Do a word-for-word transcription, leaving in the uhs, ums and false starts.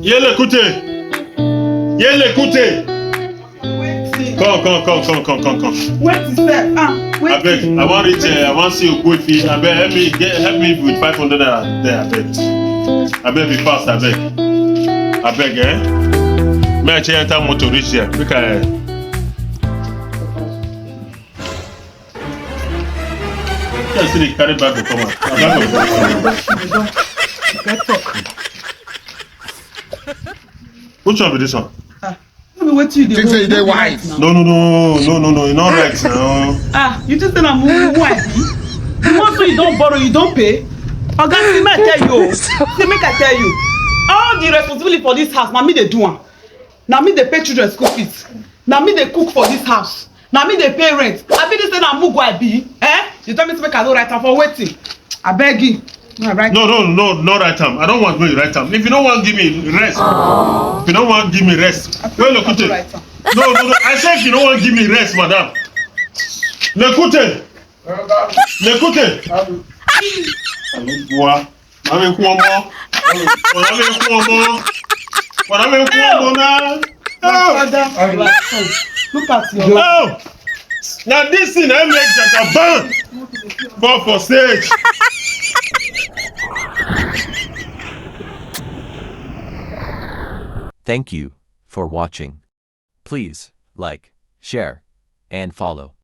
Yele Kute. Yele Kute. Come, come, come, come, come, come, come. Wait, sir. Ah, wait. Abeg, I wan reach. Uh, I wan see Ogbuefi. Abeg, help me get, help me with five hundred naira there. Abeg, abeg, be fast. Abeg, abeg, eh? May I check enter motor reach there? Make I. I still dey carry bag go come out. Na bag go come out. Which one be this one? Ah, no be wetin you dey. Think say you dey wise. No, no, no, no, no, no. You no right now. Ah, you think say na mumu I be? The one wey you don borrow, you don pay. Oga, see, make I tell you. See, make I tell you. All the responsibility for this house, na me dey do am. Na me dey pay children school fees. Na me dey cook for this house. Na me dey pay rent. I be this say na mugu I be. Eh? You tell me say make I no write am for wetin? Abeg you. No, write. No, no, no, no write am. I don't want make you write am. If you no wan give me rest, if you no wan give me rest, well, Lekute. Write am. No, no, no. I say if you no wan give me rest, madam. Lekute. Lekute. Wa. Mami Cuomo. Mami Cuomo. Mami Cuomo na. Oh. Father, my son, look at your. Oh. Now this thing I make Jagaban fall for stage. Thank you for watching. Please like, share, and follow.